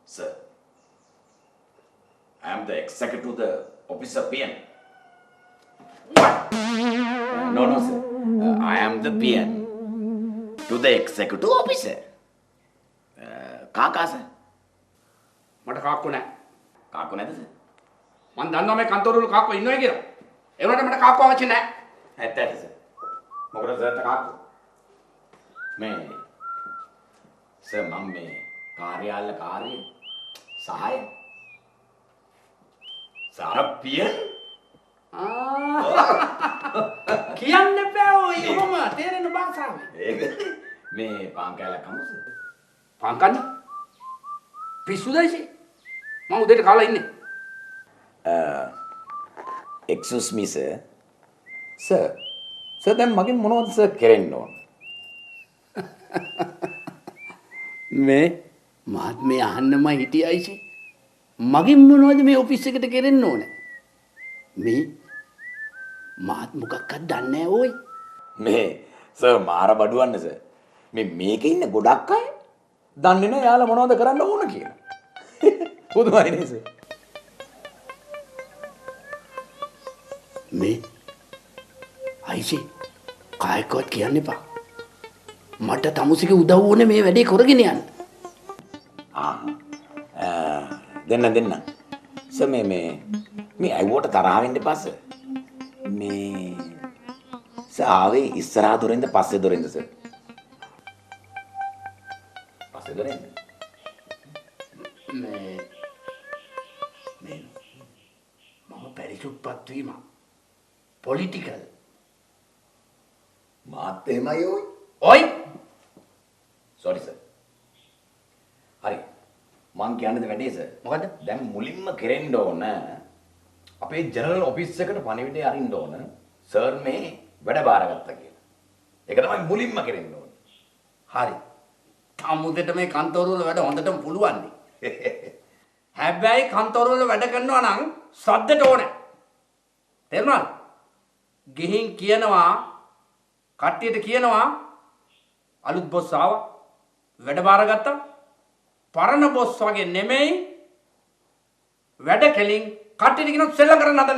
Sir, I am the executive the officer PN. What? No, no, sir. I am the PN to the executive officer. කාකා sir? මට කාක්කෝ නෑ. කාක්කෝ නැද්ද sir? මං දන්නවා මේ කන්තෝරු වල කාක්කෝ ඉන්නවා කියලා. ඒ වුණාට මට කාක්කෝ අවශ්‍ය නෑ. ඇත්ත ඇත්ත සර්. මොකටද සර්ට කාක්කෝ? මේ සර් මම මේ කාර්යාලය කාර්ය සහාය සාර පියන් කියන්න එපා ඔය ඔහොම තේරෙන භාෂාවෙන්. ඒක මේ පාන් කෑල්ලක් කමු සර්. පාන් කන්න? පිස්සුද ඉතින්? මං උදේට කාලා ඉන්නේ. Excuse me sir. Sir, sir දැන් මගෙන් මොනවද සර් කෙරෙන්න ඕන? මේ මාත් මේ අහන්නමයි හිටියයිසේ. මගෙන් මොනවද මේ ඔෆිස් එකට කෙරෙන්න ඕන? මේ මාත් මොකක්වත් දන්නේ නැහැ ඕයි. මේ සර් මාර බඩුවන්න සර්. මේ මේකේ ඉන්න ගොඩක් අය දන්නේ නැහැ යාලා මොනවද කරන්න ඕන කියලා. පුදුමයි නේ සර්. මේ අයිසේ කායකවත් කියන්න එපා. මට තමුසේගේ උදව් ඕනේ මේ වැඩේ කරගෙන යන්න. ආ දෙන්න දෙන්න. සර් මේ මේ මේ ඇව්වට තරහ වෙන්න එපා සර්. මේ සර් ආවේ ඉස්සරහා දොරෙන්ද පස්සේ දොරෙන්ද සර්? පස්සේ දොරෙන්ද? මේ මේ මම පරිසුප්පත් වීම පොලිටිකල් මාත් එහෙමයි ඔයි. ඔයි සෝරි සර්. හරි. මං කියන්නද වැඩේ සර්? මොකද්ද? දැන් මුලින්ම කෙරෙන්න ඕන අපේ ජෙනරල් ඔෆිස් එකට පණිවිඩය අරින්න ඕන සර් මේ වැඩ බාරගත්තා කියලා. ඒක තමයි මුලින්ම කෙරෙන්න ඕන. හරි. තමුසෙට මේ කන්තෝරු වල වැඩ හොඳටම පුළුවන් නේ. හැබැයි කන්තෝරු වල වැඩ කරනවා නම් සද්දට ඕනේ. තේරුණාද? ගිහින් කියනවා කට්ටියට කියනවා අලුත් බොස් ආවා වැඩ බාරගත්තා පරණ බොස් වගේ නෙමෙයි වැඩ කෙලින් කට්ටියට කියනවා සෙල්ලම් කරන්න හදන්න